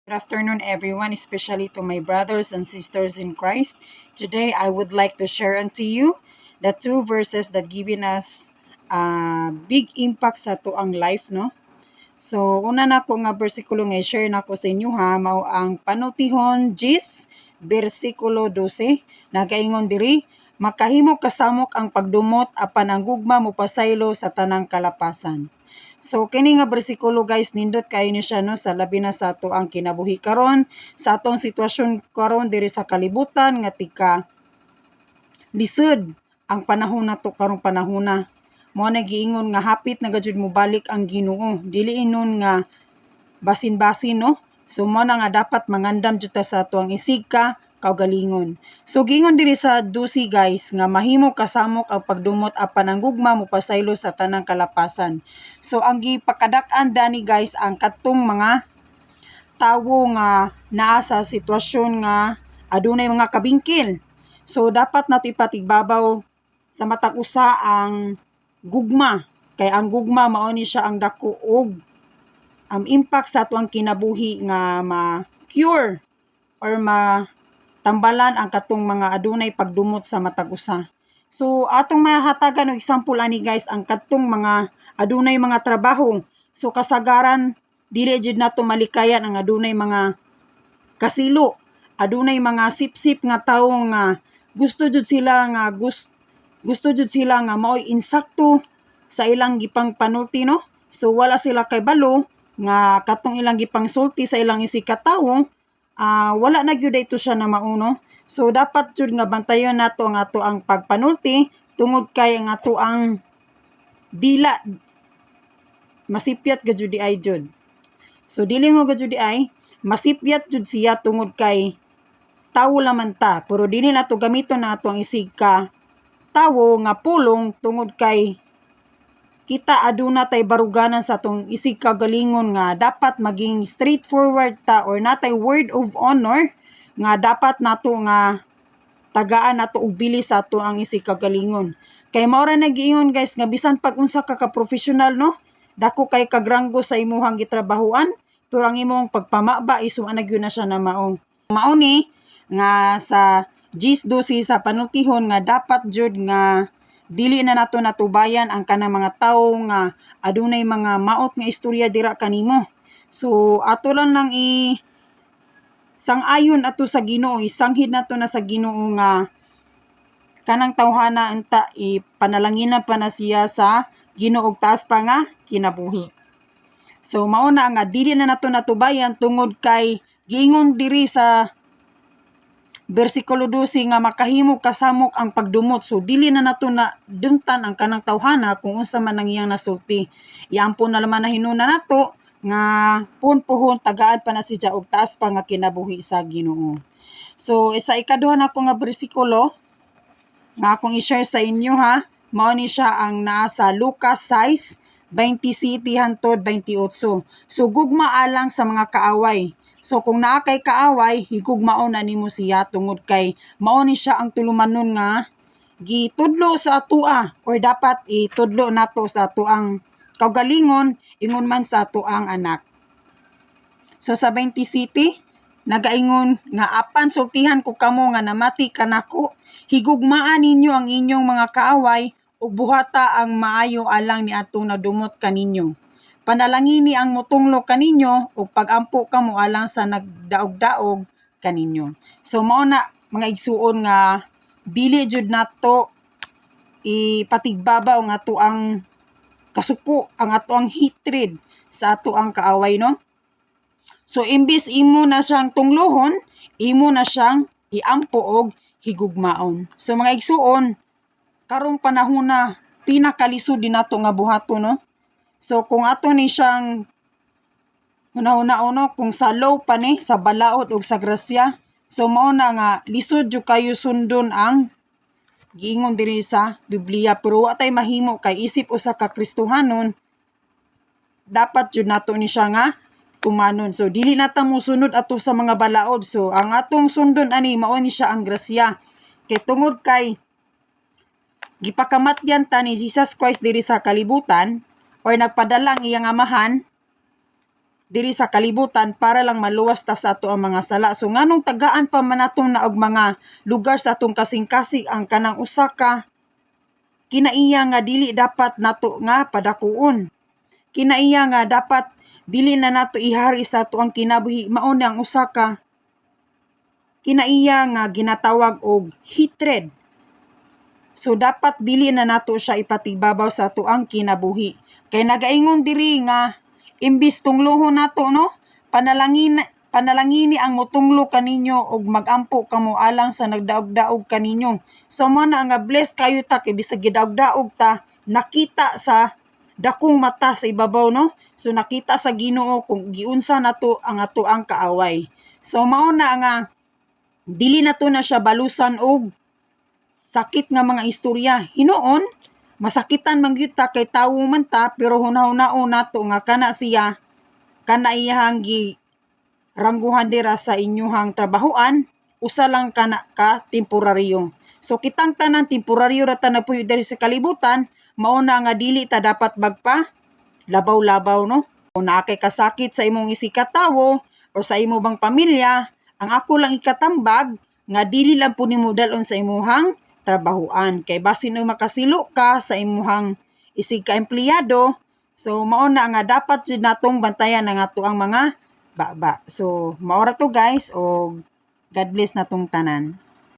Good afternoon, everyone, especially to my brothers and sisters in Christ. Today, I would like to share unto you the two verses that given us big impact sa atoang life, no? So, una na ko nga bersikulo nga i-share nako sa inyo ha, mao ang Panultihon 10, bersikulo 12. Nagaingon diri, "Makahimo kasamok ang pagdumot, apan ang gugma mopasaylo sa tanang kalapasan." So kini nga bersikulo, guys, nindot kayo ni siya, no, sa labi na sa ato ang kinabuhi karon, sa atong sitwasyon karon diri sa kalibutan nga tika lisod ang panahon nato karong panahona. Mao na giingon nga hapit na gajud mobalik ang Ginoo. Dili inon nga basin-basin, no. So mao na nga dapat mangandam jud ta sa ato ang isig ka kaugalingon. So giingon diri sa 12, guys, nga mahimo kasamok ang pagdumot, apan ang gugma mopasaylo sa tanang kalapasan. So ang gipakadak-an dani, guys, ang katong mga tawo nga naa sa sitwasyon nga adunay mga kabingkil. So dapat nato ipatigbabaw sa matag usa ang gugma, kay ang gugma mao ni siya ang dako og impact sa ato ang kinabuhi nga ma-cure or ma tambalan ang katong mga adunay pagdumot sa matag usa. So atong mahatagan og example ani, guys, ang katong mga adunay mga trabaho. So kasagaran dili jud nato malikayan ang adunay mga kasilo, adunay mga sipsip nga tawo nga gusto jud sila nga maoy insakto sa ilang gipang panulti, no. So wala sila kay balo nga katong ilang gipang sulti sa ilang isig katawo, wala na gyud ito siya na mauno. So dapat jud nga bantayon nato ang ato ang pagpanulti tungod kay ang ato ang dila masipyat ga jud ay jud. So dili mo ga jud ay masipyat jud siya tungod kay tawo laman ta, pero dili nato gamiton na ato ang isig ka tawo nga pulong tungod kay kita aduna tay baruganan sa atong isig kagalingon nga dapat maging straightforward ta or natay word of honor nga dapat nato nga tagaan nato og bili sa ato ang isig kagalingon. Kay mao ra nagiingon, guys, nga bisan pag unsa ka ka professional, no, dako kay kagranggo sa imuhang gitrabahuan, pero ang imong pagpamaba is wa na gyud na siya na mao. Mao ni nga sa 10:12 sa Panultihon nga dapat jud nga dili na nato natubayan ang kanang mga tawo nga adunay mga maot nga istorya dira kanimo. So ato lang nang i sang-ayon ato sa Ginoo, isanghid nato na sa Ginoo nga kanang tawhana unta ipanalanginan pa na siya sa Ginoo og taas pa nga kinabuhi. So mao na nga dili na nato natubayan tungod kay giingon diri sa bersikulo 12 nga makahimo kasamok ang pagdumot. So dili na nato na dumtan ang kanang tawhana kung unsa man ang iyang nasulti. Iampo na laman na hinuna nato nga puhon-puhon tagaan pa na siya og taas pa nga kinabuhi sa Ginoo. So sa ikaduha nako nga bersikulo nga akong i-share sa inyo ha, mao ni siya ang naa sa Lucas 6:27 hantod 28. So gugma alang sa mga kaaway. So kung naa kay kaaway, higugmaon na nimo siya tungod kay mao ni siya ang tulumanon nga gitudlo sa atoa or dapat itudlo nato sa atoang kaugalingon, ingon man sa atoang anak. So sa 27, nagaingon nga, "Apan sultihan ko kamo nga namati kanako, higugmaa ninyo ang inyong mga kaaway ug buhata ang maayo alang ni atong nadumot kaninyo. Panalangini ang mutunglo kaninyo ug pagampo kamo alang sa nagdaog-daog kaninyo." So mao na, mga igsuon, nga dili jud nato ipatigbabaw ang ato ang kasuko, ang ato ang hatred sa ato ang kaaway, no. So imbis imo na siyang tunglohon, imo na siyang iampo og higugmaon. So mga igsuon, karong panahon na pinakalisod din nato nga buhaton, no. So kung ato ni siyang hunahuna, no, kung sa law pa ni, sa balaod ug sa grasya, so mao na nga lisod jud kayo sundon ang giingon diri sa Biblia, pero wa tay mahimo kay isip usa ka Kristohanon dapat jud nato ni siya nga tumanon. So dili na ta mosunod ato sa mga balaod. So ang atong sundon ani mao ni siya ang grasya. Kay tungod kay gipakamatyan ta ni Jesus Christ diri sa kalibutan or nagpadala ang iyang amahan. diri sa kalibutan para lang maluwas ta sa ato ang mga sala. So nganong tagaan pa man nato na og mga lugar sa atong kasing-kasing ang kanang usa ka kinaiya nga dili dapat nato nga padakuon? Kinaiya nga dapat dili na nato ihari sa ato ang kinabuhi, mao na ang usa ka kinaiya nga ginatawag og hatred. So dapat dili na nato siya ipatibabaw sa ato ang kinabuhi. Kay nagaingon diri nga imbis tunglohon nato, no, panalangini ang mutunglo kaninyo ug magampo kamo alang sa nagdaog-daog kaninyo. So mo na nga bless kayo ta kay bisag gidaog-daog ta, nakita sa dakong mata sa ibabaw, no? So nakita sa Ginoo kung giunsa nato ang ato ang kaaway. So mao na nga dili nato na siya balusan og sakit nga mga istorya. Hinuon masakitan man gyud ta kay tawo man ta, pero hunahunao nato nga kana siya, kana iyahang gi rangguhan dira sa inyuhang trabahoan, usa lang kana ka temporaryo. So kitang tanan temporaryo ra ta nagpuyo diri sa kalibutan. Mao na nga dili ta dapat magpa labaw-labaw, no? Kung naa kay kasakit sa imong isigkatawo or sa imo bang pamilya, ang ako lang ikatambag nga dili lang po nimo dalon sa imuhang trabahoan kay basin og makasilo ka sa imuhang isig ka empleyado. So mao na nga dapat jud natong bantayan ang ato ang mga baba. So mao ra to, guys, og God bless natong tanan.